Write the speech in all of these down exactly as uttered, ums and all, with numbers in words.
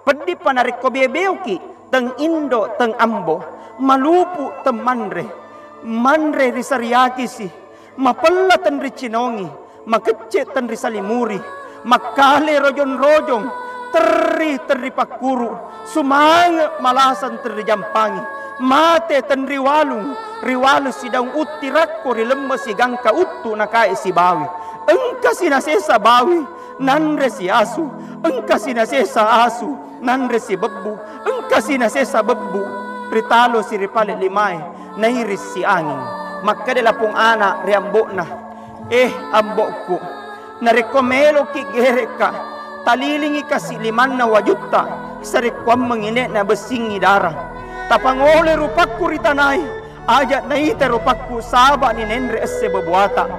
Peddipa narekko beo-beoki, teng indo, teng ambo, malupu, teng manre, manre risariakisi, mapella tenricinongi, makecce tenrisalimuri, makkale rojong-rojong, terri tenripakkuru, sumange malaseng tenrijampangi, mate tenriwalung, riwalung sidaung utti rakko rilemme sigangka uttu nakae sibawi. Engkasi nasesa bawi, nanre si asu, engkasi nasesa asu, nanre si bebbu, engkasi nasesa bebbu, ritalo si ripale limae, nairi si anging. Makkeda lapong ana ri ambo'na, "Eh, ambo'ku, narekko meloki gerekka, talilingi kasi limanna wajutta, sarekkuammengi ne'na bessingi darang. Tapangoloi rupakku ri tanai, aja naita rupakku saba'ni nenre esse bebuata.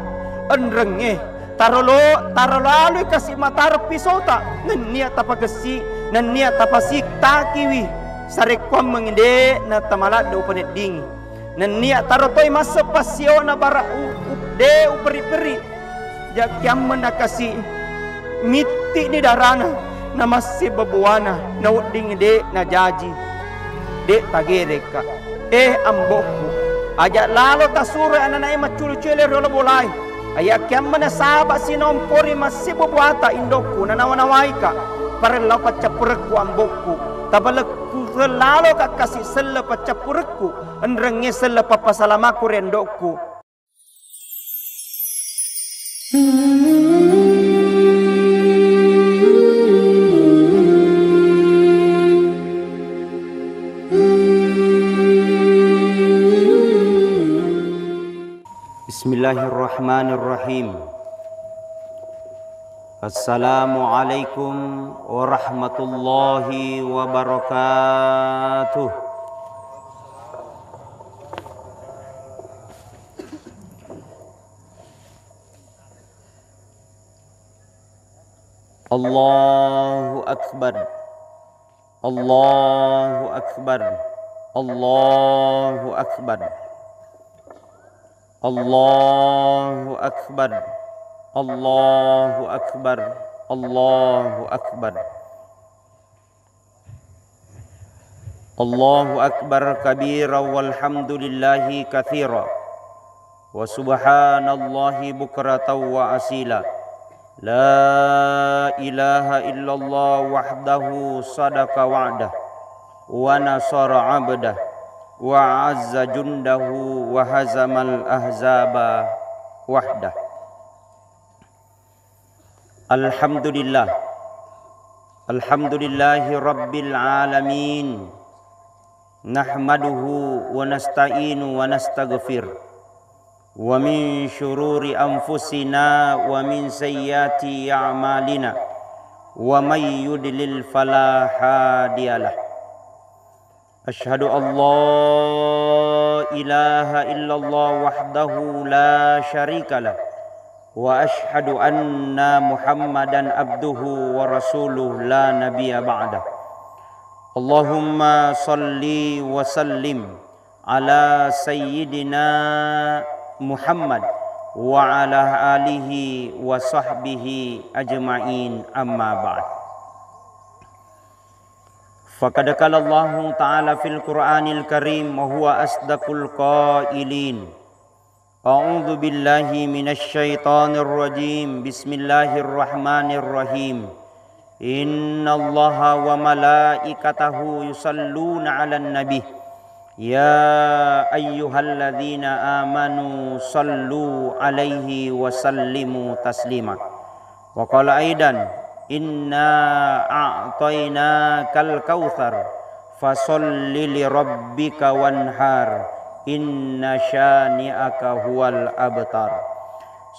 Enrengnge, tarolo, taro laloi kasi matareng pisota, nennia tapakessi, nennia tapasittakiwi, sarekkuammengi de'na tamaladde upaneddingi. Nennia taro toi masse passiona bara u-, u-, de uperi-peri. Jakkiammenna kasi mitti'ni darana, namassi bebuana, nawedding de najaji, de tagerekka. Eh, ambo'ku, aja lalo tasuroi ananae macculu-culu riolo bolai. Ayakkiammenna saba sinompori massi bebuata indokku, nanawa-nawaika. Parellau paccappurekku, ambo'ku. Tapalekku laloka kasi selle paccappurekku. Enrengnge selle pappasalamaku ri endokku. Bismillahirrahmanirrahim. Assalamualaikum warahmatullahi wabarakatuh. Allahu Akbar. Allahu Akbar. Allahu Akbar. Allahu Akbar. Allahu Akbar. Allahu Akbar. Allahu Akbar kabira walhamdulillahi katsira. Wa subhanallahi bukratan wa asila. La ilaha illallah wahdahu sadaqa wa'dah. Wa nasara abdah. Wa azza jundahu wa hazamal ahzaba wahdah. Alhamdulillah. Alhamdulillahi rabbil alamin. Nahmaduhu wa nasta'inu wa nastaghfir. Wa min syururi anfusina wa min sayyiati a'malina. Wa may yudlil fala hadiyalah. Asyhadu an la ilaha illallah wahdahu la syarikalah, wa asyhadu anna Muhammadan abduhu wa rasuluh la nabiyya ba'dah. Allahumma salli wa sallim ala sayyidina Muhammad wa ala alihi wa sahbihi ajma'in, amma ba'd. Faqad qala Allahu ta'ala fil Qur'anil Karim wa huwa asdaqul qailin. A'udzu billahi minasy syaithanir rajim. Bismillahirrahmanirrahim. Innallaha wa malaikatahu yusalluna 'alan nabi. Ya ayyuhalladzina amanu sallu 'alaihi wa sallimu taslima. Wa qala aidan, "Inna a'tainakal kautsar, fasalli li rabbika wanhar, inna syani'aka huwal abtar."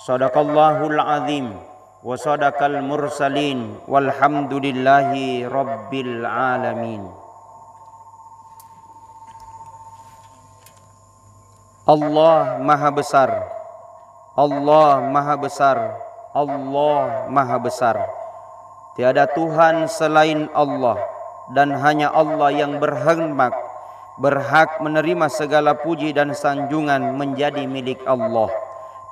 Sadaqallahul azim, wa sadaqal mursalin, walhamdulillahi rabbil alamin. Allah Maha Besar. Allah Maha Besar. Allah Maha Besar. Tiada Tuhan selain Allah, dan hanya Allah yang berhak, berhak menerima segala puji dan sanjungan menjadi milik Allah.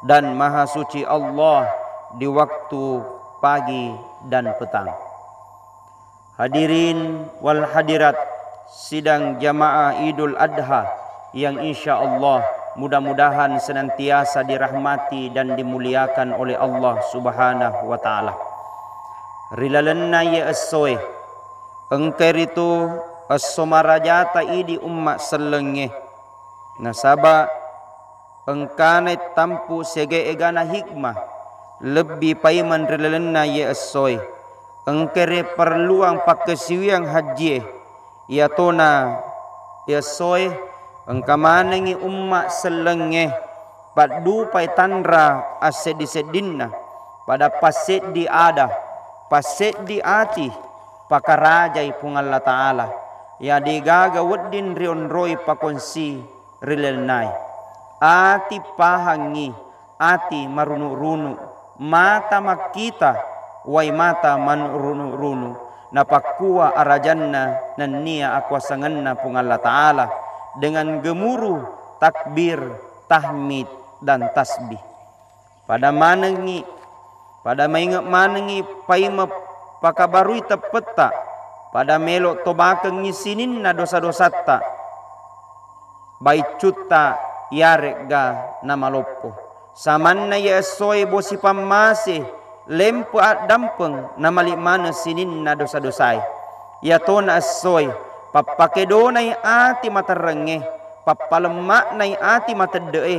Dan Maha Suci Allah di waktu pagi dan petang. Hadirin wal hadirat sidang jamaah Idul Adha yang insya Allah mudah-mudahan senantiasa dirahmati dan dimuliakan oleh Allah Subhanahu wa Ta'ala. Ri lalenna iye essoe, engkai ritu esso marajata idi umma sellengnge, nasaba engkanai tampu siaga egana hikmah lebbi paimeng ri lalenna iye essoe. Engka riperluang pakkasiwiang hajjie, iyatona essoe engka manengngi umma sellengnge paddupai tanra asseddi-seddinna, pada passeddi ada, passeddi ati, pakarajai Puang Allah Ta'ala, iya degaga wedding rionroi pakongsi ri lalennae. Ati pahangngi, ati marunu-runu, mata makkita, wai mata marunu-runu, napakkua arajanna nennia akuasangenna Puang Allah Ta'ala dengan gemuruh takbir, tahmid, dan tasbih. Pada manengngi, pada mainge manengngi paimeng pakabarui teppetta, pada melo tobakengngi sininna dosa-dosatta, baiccutta iyare'ga namaloppo. Samanna iye essoe bosi pammase, lempe addampeng, namali maneng sininna dosa-dosae. Iyatona essoe pappakedonai ati materrengnge, pappalemma'nai ati matedde'e,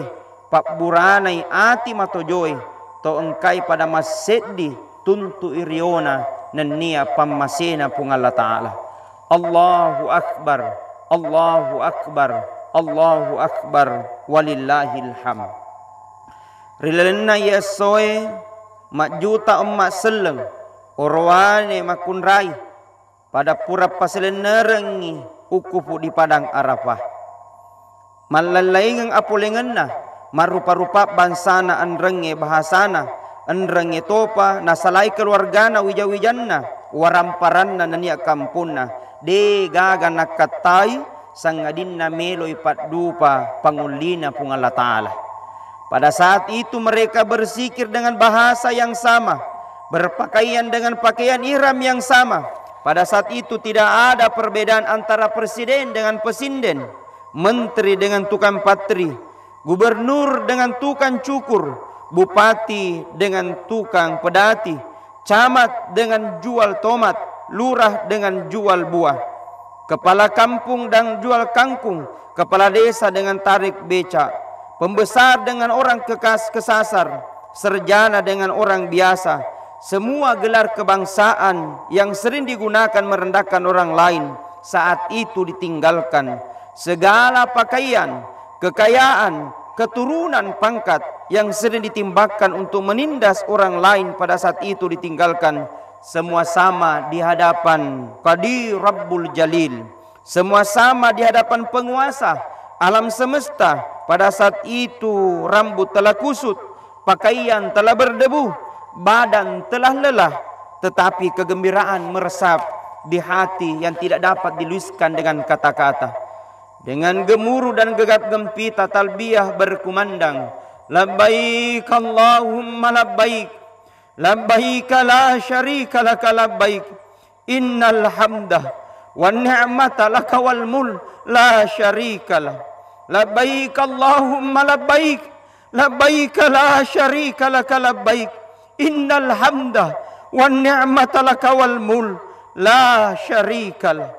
pabburanai ati matojoe, to engkai pada masseddi tuntu'i riona nennia pammasena Puang Allah Ta'ala. Allahu Akbar, Allahu Akbar, Allahu Akbar, walillahil hamd. Ri lalenna iye essoe majjuta umma selleng, orowane makkunrai, pada pura pasilennerengngi ukupu di padang Arafah. Mallallaingeng apolengenna, marrupa-rupa bangsana, enrengnge bahasana, enrengnge topa nasalai keluargana, wija-wijanna, waramparanna nennia kamponna, degaga nakkattai sangadinna meloi paddupa pangullina Puang Allah Ta'ala. Pada saat itu mereka berzikir dengan bahasa yang sama, berpakaian dengan pakaian ihram yang sama. Pada saat itu tidak ada perbedaan antara presiden dengan pesinden, menteri dengan tukang patri, gubernur dengan tukang cukur, bupati dengan tukang pedati, camat dengan jual tomat, lurah dengan jual buah, kepala kampung dan jual kangkung, kepala desa dengan tarik beca, pembesar dengan orang kekas kesasar, sarjana dengan orang biasa. Semua gelar kebangsaan yang sering digunakan merendahkan orang lain saat itu ditinggalkan. Segala pakaian, kekayaan, keturunan, pangkat yang sering ditimbangkan untuk menindas orang lain pada saat itu ditinggalkan. Semua sama di hadapan Qadir Rabbul Jalil. Semua sama di hadapan penguasa alam semesta. Pada saat itu rambut telah kusut, pakaian telah berdebu, badan telah lelah, tetapi kegembiraan meresap di hati yang tidak dapat diluluskan dengan kata-kata. Dengan gemuruh dan gegap gempita talbiyah berkumandang, "Labbaik Allahumma labbaik, labbaik la syarika laka labbaik, innal hamda wan ni'mata laka wal mulk la syarika lak. Labbaik Allahumma labbaik, labbaik la syarika laka labbaik, innal hamda wan ni'mata laka wal mulk la syarika lak."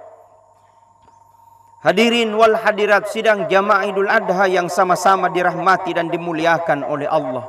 Hadirin wal hadirat sidang jamaah Idul Adha yang sama-sama dirahmati dan dimuliakan oleh Allah.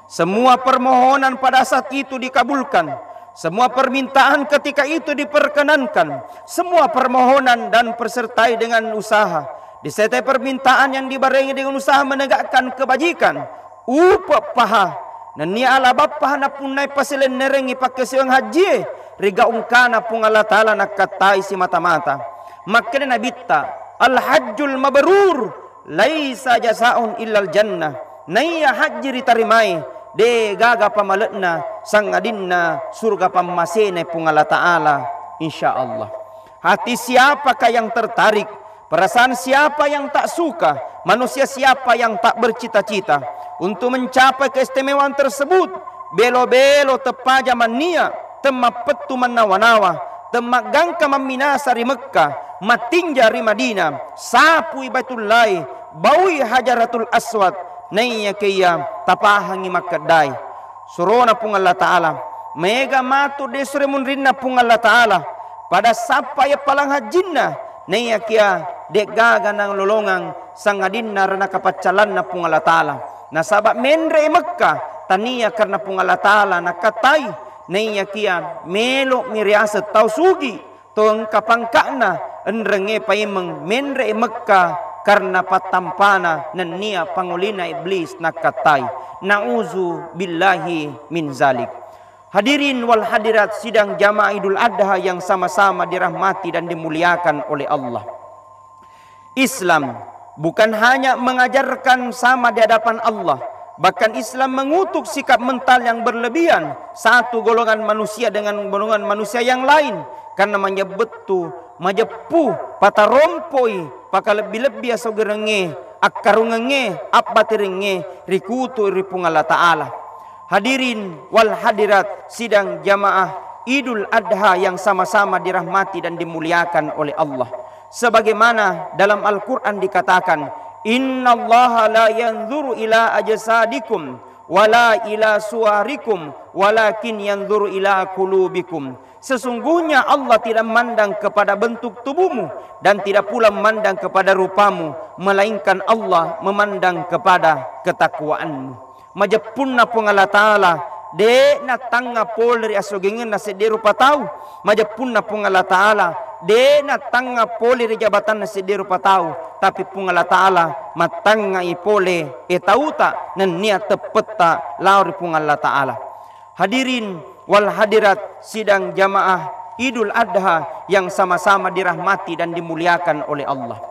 Semua permohonan pada saat itu dikabulkan. Semua permintaan ketika itu diperkenankan. Semua permohonan dan persertai dengan usaha, disertai permintaan yang dibarengi dengan usaha menegakkan kebajikan. Upe' paha nennia ala bappaha napunnai pasilennerengngi pakkasiwiang hajjie ri gaungkana Puang Allah Ta'ala nakkattai simata-mata. Makkeda Nabitta, "Al-hajjul mabrur laisa jazaun illal jannah." Naiya hajji ritarimae, de' gaga pamale'na sangadinna surga pammasena Puang Allah Ta'ala, insya Allah. Hati siapakah yang tertarik, perasaan siapa yang tak suka, manusia siapa yang tak bercita-cita untuk mencapai keistimewaan tersebut, belo-belo teppaja mannia, temmappettu mannawa-nawa, temmaggangka mamminasa ri Mekka, mattinja ri Madinah, sapui Baitullahi, baui Hajaratul Aswad, naiyakiya tapahangi makkeddai. Surona Puang Allah Ta'ala, maega matu de sure munrinna Puang Allah Ta'ala, pada sappa iya palang hajjinna, naiyakiya de'gaga nalolongang sangadinna ranaka paccalanna Puang Allah Ta'ala. Nasaba menre i Mekka, tania karena Puang Allah Ta'ala nakkatai, naiyakiya melo'mi riaseng tau sugi, to engka pangka'na, enrengnge paimeng menre i Mekka karena pattampana nennia pangolina iblis nakkatai. Na'udzu billahi min zalik. Hadirin wal hadirat sidang jamaah Idul Adha yang sama-sama dirahmati dan dimuliakan oleh Allah. Islam bukan hanya mengajarkan sama di hadapan Allah, bahkan Islam mengutuk sikap mental yang berlebihan satu golongan manusia dengan golongan manusia yang lain, karena manyebettu, majeppu, patarompoi, pakalebbi-lebbi asogerengnge, akkarungengnge, abbaterengnge, rikutu ri Puang Allah Ta'ala. Hadirin wal hadirat sidang jamaah Idul Adha yang sama-sama dirahmati dan dimuliakan oleh Allah. Sebagaimana dalam Al-Quran dikatakan, "Innallaha la yanzuru ila ajsadikum wala ila suwarikum walakin yanzuru ila qulubikum." Sesungguhnya Allah tidak memandang kepada bentuk tubuhmu dan tidak pula memandang kepada rupamu, melainkan Allah memandang kepada ketakwaanmu. Majeppunna Puang Allah Ta'ala, de' natangnga pole ri asogengenna seddi rupa tau. Majeppunna Puang Allah Ta'ala, de' natangnga pole ri jabatanna seddi rupa tau. Tapi Puang Allah Ta'ala mattangngai pole e tauta nennia teppetta lao ri Puang Allah Ta'ala. Hadirin wal hadirat sidang jamaah Idul Adha yang sama-sama dirahmati dan dimuliakan oleh Allah.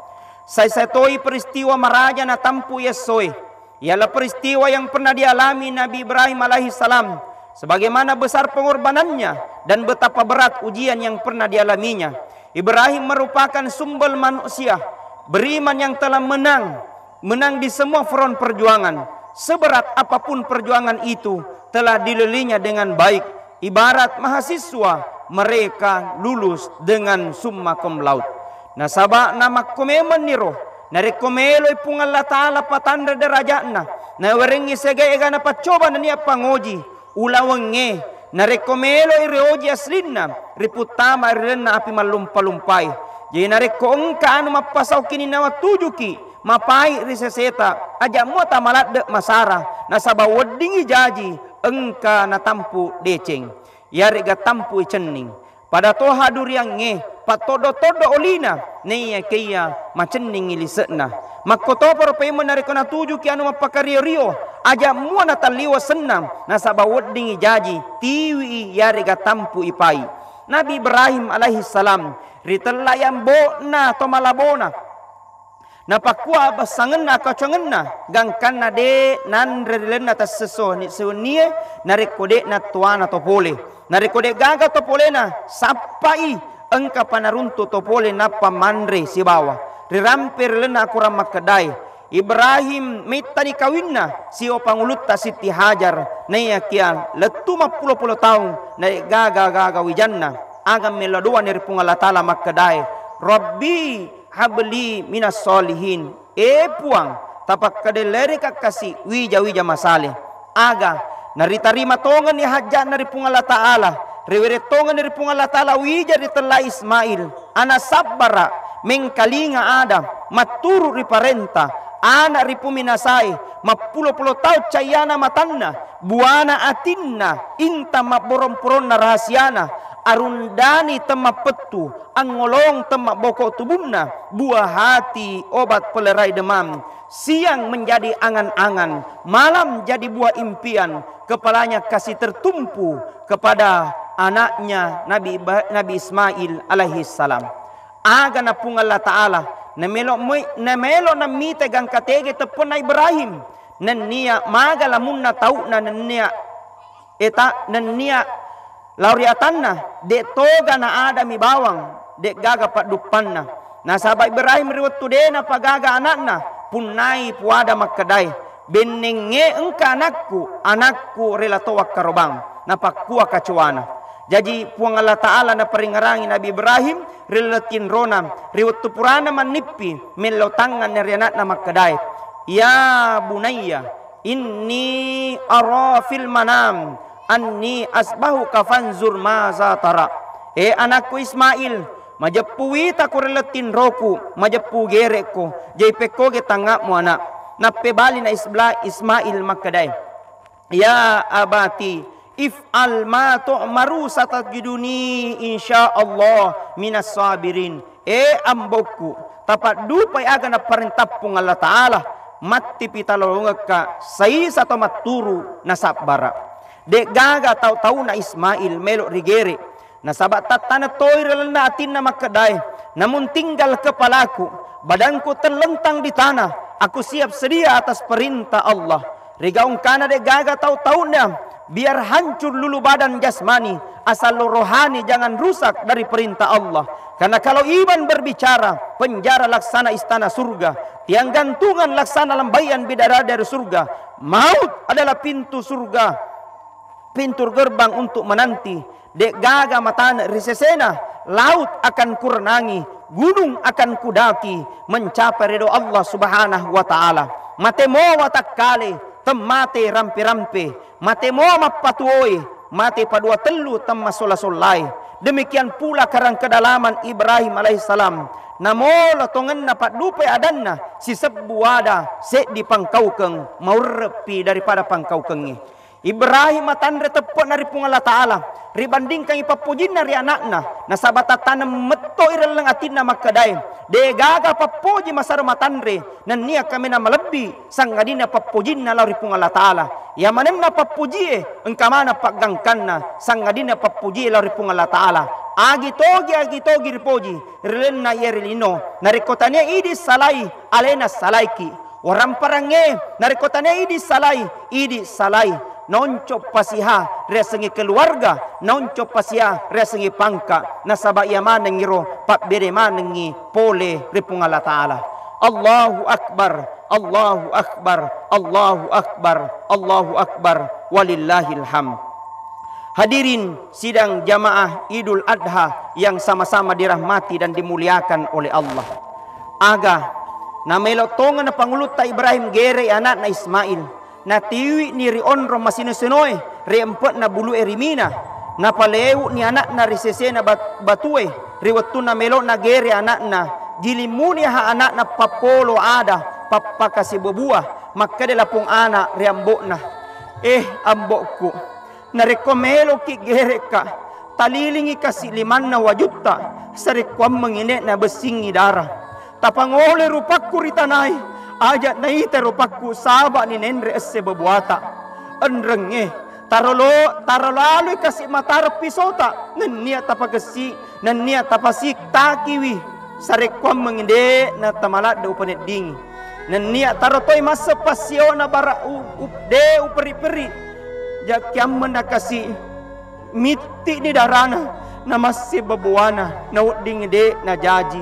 Saisai toi peristiwa maraja natampu essoe. Ialah peristiwa yang pernah dialami Nabi Ibrahim alaihi salam, sebagaimana besar pengorbanannya dan betapa berat ujian yang pernah dialaminya. Ibrahim merupakan simbol manusia beriman yang telah menang, menang di semua front perjuangan. Seberat apapun perjuangan itu, telah dililinya dengan baik. Ibarat mahasiswa, mereka lulus dengan summa cum laude. Nasaba namakko memenniro, narekko meloi Puang Allah Ta'ala patanre derajatna, nawerengngi siaga-ega napaccoba nennia pangoji, ulawengnge, narekko meloi rioji aslinna, riputtama ri lalenna api mallumpa-lumpai. Jadi narekko engka anu mappasau kini nawa tujuki, mapai ri seseta, aja mua tamaladde masara, nasaba weddingi jaji engka natampu deceng. Iyarega tampui cenning. Pada toha duriangnge, pattoddo-toddo olina, naiyakiya macenningi lise'na. Makkotoparo paimeng narekko natujuki anu mappakario-rio, aja mua natalliwa sennang, nasaba weddingi jaji, tiwii iyarega tampui pai. Nabi Ibrahim alaihi salam, ritellai ambo'na to malabona. Napakkua abassangenna akacoangenna, gangkanna de' nanre ri lalenna tassesso ni-, sewennie, narekko de' nattuana to pole. Narekko de' gaga to polena, sappai engka panaruntu to pole nappa manre sibawa. Rirampe ri lalenna akorang makkedae, Ibrahim maittani kawinna siwa pangulutta Sitti Hajar, naiyakiya lettu mappulo-pulo taung na de' gaga-gaga wijanna. Aga melo doa ni ri Puang Allah Ta'ala makkedae, "Rabbi habli minas solihin." E Puang, tapakkadellerika kasi wija-wija masale. Aga naritarima tongenni hajja'na ri Puang Allah Ta'ala, riwereng tongenni ri Puang Allah Ta'ala wija ritellai Ismail, ana sabbara, mengkalinga ada, matturu ri parenta, ana ripuminasae, mappulo-pulo taung cayyana matanna, buana atinna, inta mabborong-poronna rahasiana, arundani temmappettu, angngolong temmabboko tubunna, buah hati obat pelerai demam, siang menjadi angan-angan, malam jadi buah impian, kepalanya kasih tertumpu kepada anaknya Nabi Iba-, Nabi Ismail alaihi salam. Aga na Puang Allah Ta'ala, namelo moi-, namelo namita gangka tege teppenna Ibrahim, nennia maga lamunna tau'na nennia eta nennia lao ri atanna, de' toga na adami bawang, de' gaga padduppanna. Nasaba Ibrahim ri wettu de' napagaga anakna, punnai puada makkedae, "Bennengnge engka anakku, anakku rela to wakkarobang." Napakkua kacoana, Jaji, Puang Allah Ta'ala naparingngerangi Nabi Ibrahim ri laleng tinrona, ri wettu purana mannippi, mellau tangnga ri ana'na makkedae, "Ya bunayya, inni ara fil manam anni asbahuka fanzur maza tara." E anakku Ismail, majeppu witako ri laleng tinroku, majeppu gere'ko, jaji pekkoge tangnga'mu, ana'. Nappebalina Isbla-, Ismail makkedae, "Ya abati, if'al ma tu'maru satajiduni insyaallah minas sabirin." E ambokku, tapaddupai aga naparentappu Allah Ta'ala, mattipi talolongekka, saisa to matturu nasabbara. De'gaga tau-tauna Ismail melo rigere, nasaba tattana toi ri lalenna atinna makkedae, "Namun tinggal kepalaku, badanku terlentang di tanah, aku siap sedia atas perintah Allah." Rigaungkana de'gaga tau-tauna, biar hancur lulu badan jasmani, asal rohani jangan rusak dari perintah Allah. Karena kalau iman berbicara, penjara laksana istana surga, tiang gantungan laksana lambaian bidadari dari surga, maut adalah pintu surga, pintu gerbang untuk menanti. De'gaga matane ri sesena, laut akan kurenangi, gunung akan kudaki, mencapai ridho Allah Subhanahu wa Ta'ala. Mate moa watakkale, temmate rampe-rampe, mate moa mappatuoe, mate padua tellu temmasola-solae. Demikian pula karang kedalaman Ibrahim alaihissalam, namolo tongenna paddupai adanna, sisebbu ada, seddi pangkaukeng, maurreppi daripada pangkaukengnge. Ibrahim matanre teppe'na ri Puang Allah Ta'ala, ribandingkangngi pappojinna ri ana'na, nasaba tataneng metto i ri laleng atinna makkedae, de'gaga pappoji masaro matanre nennia kaminang malebbi sangadinna pappojinna lao ri Puang Allah Ta'ala. Iya manenna pappojie engka maneng paggangkanna sangadinna pappojie lao ri Puang Allah Ta'ala. Agi togi, agi togi ripoji ri lalenna iya ri lino. Narekko tania idi salai, alena salaiki. Waramparangnge, narekko tania idi salai, idi salai. Naonco pasiha riasengnge keluarga, naonco pasiha riasengnge pangka, nasaba iya manengngiro pabbere manengngi pole ri Puang Allah Ta'ala. Allahu Akbar, Allahu Akbar, Allahu Akbar, Allahu Akbar, walillahil hamd. Hadirin sidang jamaah Idul Adha yang sama-sama dirahmati dan dimuliakan oleh Allah. Aga, namelo tongeng napangulutta Ibrahim gerei anakna Ismail, natiwi'ni ri onrong masino-sinoe, ri empe'na bulu'e ri Mina, napaleu'ni anakna ri sesena bat-, batue, ri wettunna melo nagere anakna, gilimmuniha anakna pappolo ada, pappakasibebua, makkeda lapong anak ri ambo'na, "Eh, ambo'ku, narekko meloki gerekka, talilingi kasi limanna wajutta, sarekkuammengngi ne'na bessingngi dara. Tapangole rupakku ri tanae, aja naita rupakku saba'ni nenre esse bebuata. Enrengnge, tarolo-, tarolalui kasi matareng pisota, nennia tapagessi, nennia tapasittakiwi, sarekkuammengngi de'na tamaladde upaneddingi. Nennia tarotoi masse passiona bara u-, u-, de uperi-peri. Jakkiammenna kasi mitti'ni darana, namassi bebuana, nawedding de najaji,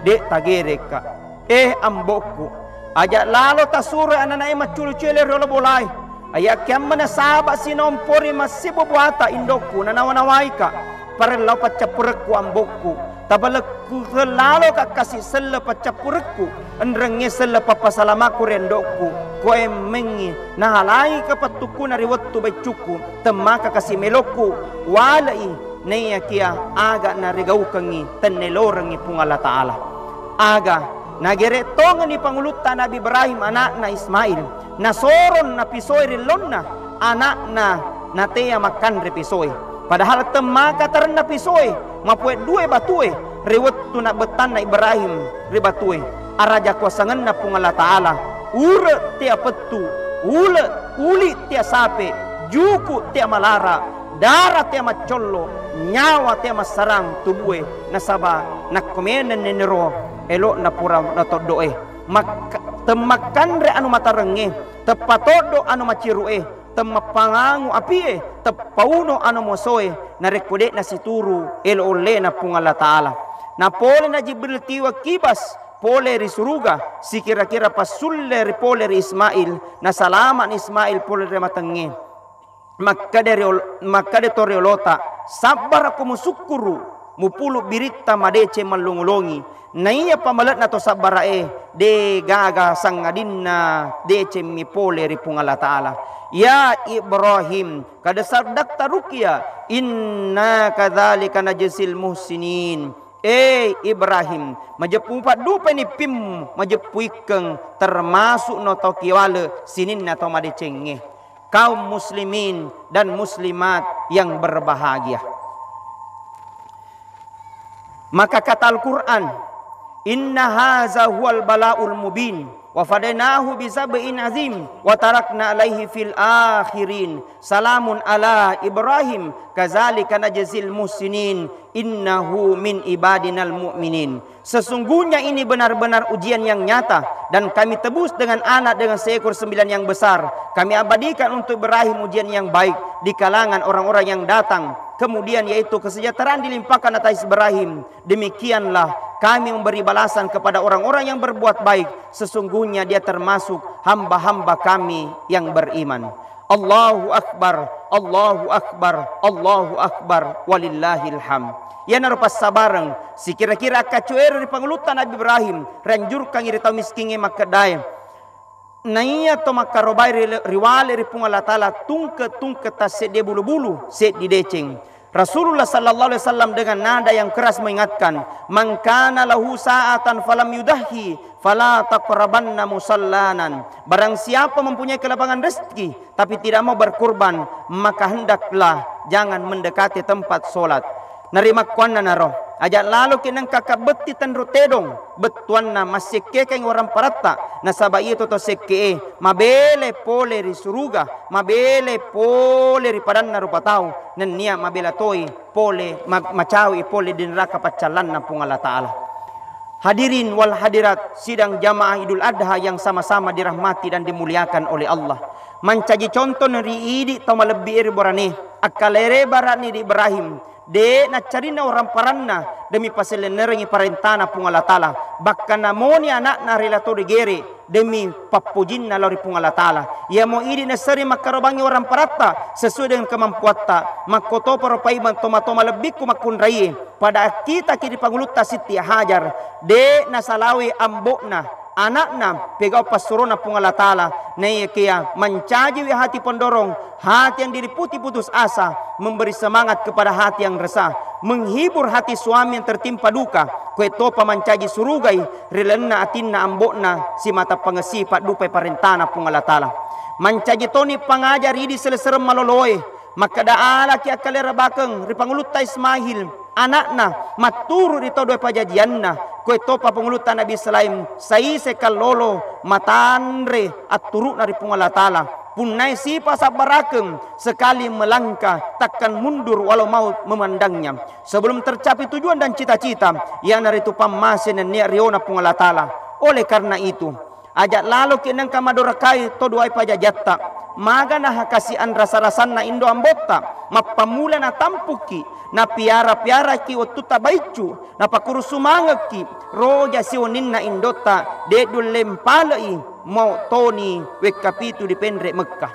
de tagerekka." Eh, ambo'ku, aja lalo tasuro ananae macculu-culu riolo bolae. Ayakkiammenna saba sinompori massibubuata indokku nanawa-nawaika. Parellau paccappurekku ambo'ku. Tapalekku sellaloka kasi selle paccappurekku. Enrengnge selle pappasalamaku ri endokku. Koemmengngi nahalai kapettukkuna ri wettu beccukku. Temmaka kasi melokku. Walei. Naiyakia aga narigaukengngi tennelorengngi Puang Allah Ta'ala. Aga nagere tongenni pangulutta Nabi Ibrahim anakna Ismail, nasorong napisoe ri ellonna anakna natea makkanre pisoe. Padahal temmaka tarenna pisoe, mapoe due batue ri wettu nabbettanna Ibrahim ri batue. Araja kuasangenna Puang Allah Ta'ala, ure tea pettu, ule, uli tea sape, juku tea malara, dara tea maccollo, nyawa tea massarang tubue, nasaba nakko menenni niro elo'na pura natoddo'e. Makka-, temmakkanre anu matarengnge, teppatoddo anu maciru'e, temmappangangu apie, teppauno anu mosoe, narekko de'na situru elo ollena Puang Allah Ta'ala. Napole na Jibril tiwa kibas pole ri suruga, sikira-kira passulle ri pole ri Ismail, nasalama'ni Ismail pole ri matengnge. Makkeda riol-, makkeda to riolota, Sabbarako musukkuru, mupulu biritta madeceng mallongi-longi. Naiya pamale'na to sabbara'e, de gaga sangadinna deceng mi pole ri Puang Allah Ta'ala. Ya Ibrahim, kada saddatta rukia, inna kadzalika najzil muhsinin. Eh Ibrahim, majeppu paddupai nippimmu, majeppu ikkeng, termasuk no tau kiwale sininna tau madecengnge. Kaum muslimin dan muslimat yang berbahagia. Maka kata Al-Quran, "Inna haza huwal bala'ul mubin, wa fadainahu bi zab'in azim, wa tarakna alaihi fil akhirin. Salamun ala Ibrahim, kazalika najzil muhsinin, innahu min ibadinal mu'minin." Sesungguhnya ini benar-benar ujian yang nyata, dan Kami tebus dengan anak dengan seekor sembilan yang besar. Kami abadikan untuk Ibrahim ujian yang baik di kalangan orang-orang yang datang. Kemudian yaitu kesejahteraan dilimpahkan atas Ibrahim. Demikianlah Kami memberi balasan kepada orang-orang yang berbuat baik. Sesungguhnya dia termasuk hamba-hamba Kami yang beriman. Allahu Akbar, Allahu Akbar, Allahu Akbar, walillahil hamd. Iyanaro passabareng, sikira-kira akkacuero ri pangulutta Nabi Ibrahim, rianjurkangngi ri tau miskingnge makkeddae, naiya to makkarobai ri, riwale ri Puang Allah Ta'ala tungke-tungke tasseddi bulu-bulu, seddi deceng. Rasulullah sallallahu alaihi wasallam dengan nada yang keras mengingatkan, "Man kana lahu sa'atan falam yudahhi, fala taqrabanna musallana." Barang siapa mempunyai kelebihan rezeki, tapi tidak mau berkurban, maka hendaklah jangan mendekati tempat sholat. Narimakkuannanaro, aja laloki nengka kabbetti tenro tedong, bettuanna massekkekengngi orang paratta, nasaba iya to sekke e mabele pole ri suruga, mabele pole ri padanna rupa tau, nennia mabela toi pole, ma-, macawi pole di neraka paccallanna Puang Allah Ta'ala. Hadirin wal hadirat sidang jamaah Idul Adha yang sama-sama dirahmati dan dimuliakan oleh Allah. Mancaji contoh ri idi tau malebbi ri borane, akkalere barani di Ibrahim, de naccarinna orang paranna demi pasellennerengi parentana Puang Allah Ta'ala. Bahkan namoni anakna rela to digere demi pappojinna lao ri Puang Allah Ta'ala. Iyamo idi nasseri makkarobangngi orang paratta sesuai dengan kemampuatta. Makkotoparo paimeng toma-toma lebbikku makkunraie. Pada akkitaki ri pangulutta Sitti Hajar, de nasalawi ambo'na, anakna, pegau passurona Puang Allah Ta'ala. Naiyakia mancajiwi hati pendorong, hati yang diliputi putus asa, memberi semangat kepada hati yang resah, menghibur hati suami yang tertimpa duka. Koe topa mancaji surugai ri lalenna atinna ambo'na simata pangesi paddupai parentana Puang Allah Ta'ala. Mancaji toni pangaja ri idi selesereng maloloe, makkeda alaki akkalera bakeng ri pangulutta Ismail, anakna, matturu ri to dua pajajianna. Koe topa pangulutta Nabi Ibrahim, saise kallolo matanre atturu'na ri Puang Allah Ta'ala. Punnai sipa sabbarakeng, sekali melangkah takkan mundur walau maut memandangnya. Sebelum tercapai tujuan dan cita-cita, iyanaritu pammase nennia riona Puang Allah Ta'ala. Oleh karena itu, aja laloki nengka madorakai to duai pajajatta. Maga nahakasian rasa-rasanna indo ambotta, mappammula natampukki, napiara-piaraki wettutta baiccu, napakkuru sumangekki, roja siwoninna indotta, de dulle mpale'i, mau toni wekka pitu dipenre Mekkah.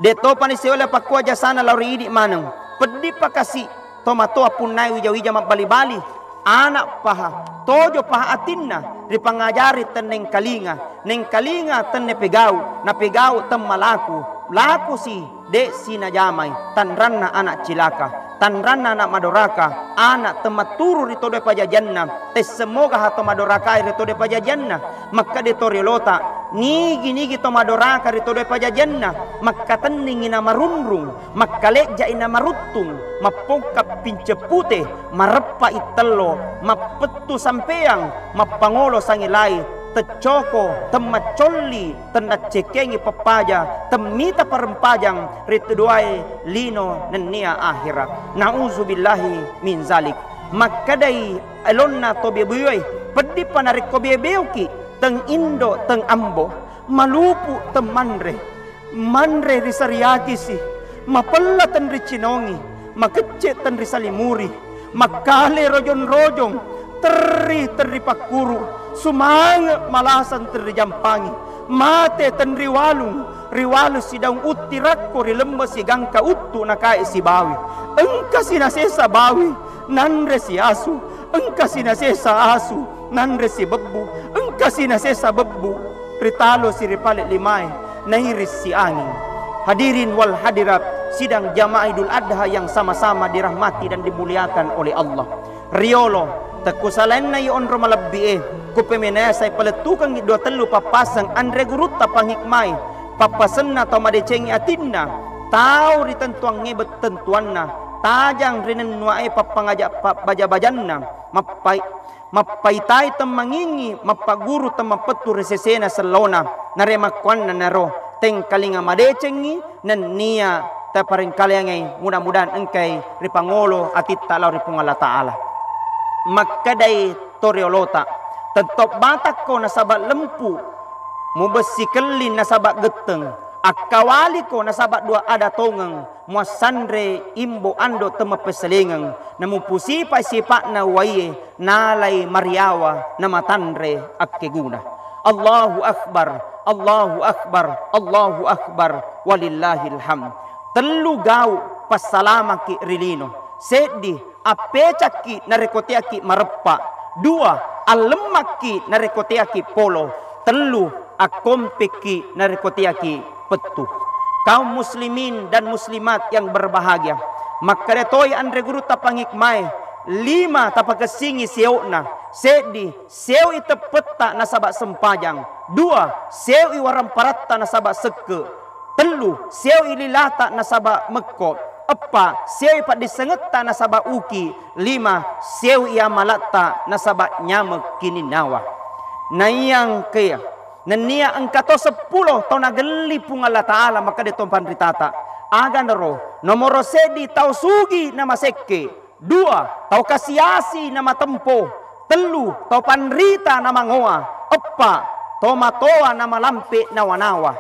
De topani siwala pakkua jasana lao ri idi maneng. Peddi pakasi tomatoa punnai wija-wija mabbali-bali. Anak paha, tojo paha atinna, ripangajari tenneng kalinga, neng kalinga tenne pegau, na pegau temma laku, laku si, de si najamai, tanranna anak cilaka, tanranna anak madoraka, anak temmatturu ri todoi pajajianna, tessemmoga ha to madorakai ri todoi pajajianna, makkeda to riolota, nigi-nigi to madoraka ri todoi pajajianna, makkatenningi namarunrung, makkalejja'i namaruttung, mappongka pince pute, mareppa'i tello, mappettu sampeang, mappangolo sangilai, teccoko, temmaccolli, tennaccekengi pappaja, temmita parempajang, ri tuduae lino nennia ahera. Nauzubillahi min zalik. Makkedai elonna to bebeuwe, peddipa narekko bebeuki, teng indo, teng ambo, malupu temmanre, manre risariakisi, mapella tenricinongi, makecce tenrisalimuri, makkale rojong-rojong, terri terripakkuru, sumange malasang terrijampangi, mate tenriwalung, Riwalu sidaung utti rakko ri lembe sigangka uttu nakae sibawi. Engka sinasesa bawi nanre si asu, engka sinasesa asu nanre si bebbu, engka sinasesa bebbu ritalo si ripale limae nairis si anging. Hadirin wal hadirat, sidang jamaah Idul Adha yang sama-sama dirahmati dan dimuliakan oleh Allah. Riolo, tekkusalainna i onro malebbi'e, kupemenasai palettukengngi dua tellu pappaseng anre gurutta panghikmai, pappasenna tau madecengngi atinna, tau ritentuangnge bettentuanna, tajang rinennuae pappangaja-, pabbaja-bajanna, mappai-, mappaitai temmangingngi, mappagguru temmapettu ri sesena sellona, naremakkuannanaro tengkalinga madecengngi, nennia taparengkalingai, mudah-mudahan engkai ripangolo atitta lao ri Puang Allah Ta'ala. Makkedai to riolota, "Tettong batakko nasaba lempu, mubessi kelling nasaba getteng, akkawaliko nasaba dua ada tongeng, muassanre imbo ando temmapeselengeng, namupusipa sipa'na uwaie, nalai mariawa namatanre akkeguna." Allahu Akbar, Allahu Akbar, Allahu Akbar, walillahil hamd. Tellu gau passalamaki ri lino. Seddi, appecakki narekko teaki mareppa. Dua, allemmakki narekko teaki polo. Tellu, akkompekki narekko teaki pettu. Kaum muslimin dan muslimat yang berbahagia, makkeda toi anre gurutta panghikmae, lima tapakessingi seo'na. Seddi, seo'i teppetta nasaba sempajang. Dua, seo'i waramparatta nasaba sekke. Tellu, seo'i lilata nasaba mekko. Eppa, seo'i paddissengetta nasaba uki. Lima, seo'i amalatta nasaba nyameng kininnawa. Naiyangkea, nennia engka to seppulo tau nagelli Puang Allah Ta'ala makkeda to panritata. Aganaro, nomoro seddi tau sugi namasekke. Dua, tau kasiasi namatempo. Tellu, tau panrita namangoa. Eppa, tau matoa namalampe nawa-nawa.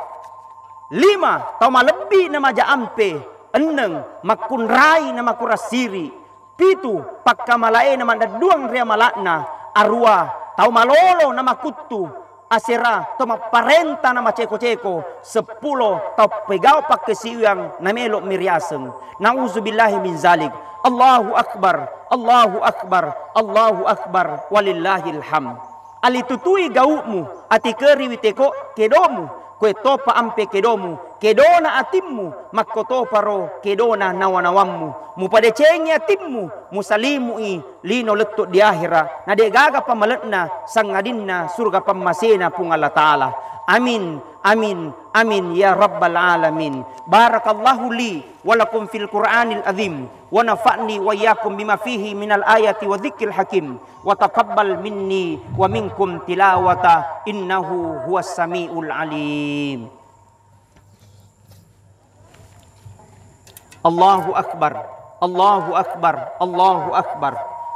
Lima, tau malebbi namaja ampe. Enneng, makkunrai namakurassiri. Pitu, pakkamalae namadedduang ri amala'na. Arua, tau malolo namakuttu. Asera, to mapparenta namaceko-ceko. Seppulo, tau pegau pakkasiwiang namelo miriaseng. Nauzubillahi min zalik. Allahu Akbar, Allahu Akbar, Allahu Akbar, walillahil hamd. Alitutui gau'mu, atikeriwi teko kedomu, koe topa ampe kedomu, kedona atimmu, makkotoparo kedona nawa-nawammu. Mupadecengi atimmu, musalimu'i lino lettu di ahera, na de'gaga pamale'na sangadinna surga pammasena Puang Allah Ta'ala. Amin, amin, amin ya rabbal alamin. Barakallahu li wa lakum fil Qur'anil azim, wa nafa'ni wa iyyakum bima fihi minal ayati wa dzikril hakim, wa taqabbal minni wa minkum tilawata innahu huwas samiul alim. Allahu Akbar, Allahu Akbar, Allahu Akbar,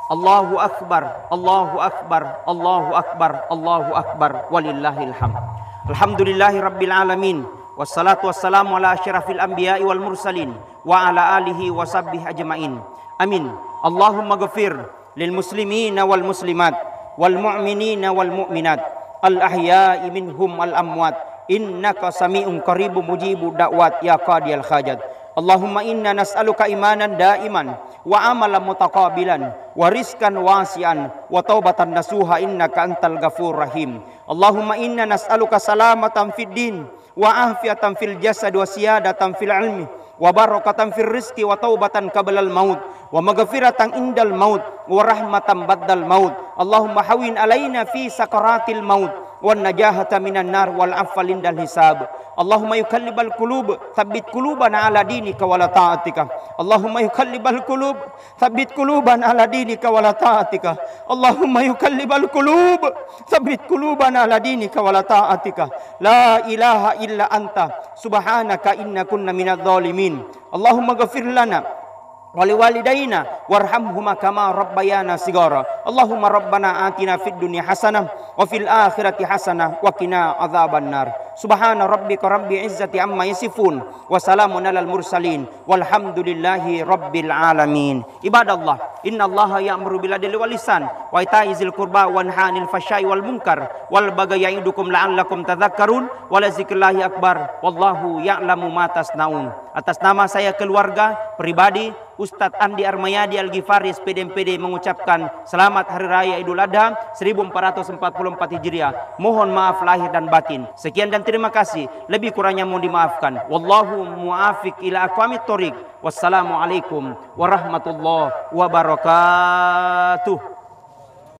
Allahu Akbar, Allahu Akbar, Allahu Akbar, Allahu Akbar, walillahil hamd. Alhamdulillahi Rabbil Alamin, wassalatu wassalamu ala asyrafil anbiya'i wal mursalin, wa ala alihi wa sahbihi ajma'in. Amin. Allahumma ghafir lil muslimina wal muslimat, wal mu'minina wal mu'minat, al ahya'i minhum wal amwat, innaka sami'un qaribun mujibud da'wat ya qadiyal hajat. Allahumma inna nas'aluka imanan daiman, wa amalan mutaqabilan, wa rizqan wasi'an, wa taubatan nasuha, innaka antal ghafurur rahim. Allahumma inna nas'aluka salamatan fid din, wa afiyatan fil jasad, wa siyadatan fil ilmi, wa barakatan fir rizqi, wa taubatan qablal maut, wa maghfiratan indal maut, wa rahmatan ba'dal maut. Allahumma hawwin alaina fi sakaratil maut, wan najahata minan nar, wal afwa indal hisab. Allahumma yuqallibal qulub, tsabbit qulubana ala dinika wa ala ta'atika. Allahumma yuqallibal qulub, tsabbit qulubana ala dinika wa ala ta'atika. Allahumma yuqallibal qulub, tsabbit qulubana ala dinika wa ala ta'atika. La ilaha illa anta, subhanaka inna kunna minadh dhalimin. Allahumma ghafir lana wa liwalidaina warhamhuma kama rabbayana sigara. Allahumma rabbana atina fid dunya hasanah wa fil akhirati hasanah wa qina adzabannar. Subhana rabbika rabbil izzati amma yasifun, wa salamun alal mursalin, walhamdulillahi rabbil alamin. Ibadallah, innallaha ya'muru bil adli wal ihsan, wa ita'i zil qurba, wa naha anil fahsya'i wal munkar, wal baghi ya'idukum la'allakum tadzakkarun, wa lazikrullahi akbar, wallahu ya'lamu ma tasnaun. Atas nama saya keluarga, pribadi, Ustadz Andi Armayadi Al-Ghifari, S P D M P D, mengucapkan selamat Hari Raya Idul Adha seribu empat ratus empat puluh empat Hijriah. Mohon maaf lahir dan batin. Sekian dan terima kasih. Lebih kurangnya mohon dimaafkan. Wallahu muafiq ila aqwamit thoriq. Wassalamualaikum warahmatullahi wabarakatuh.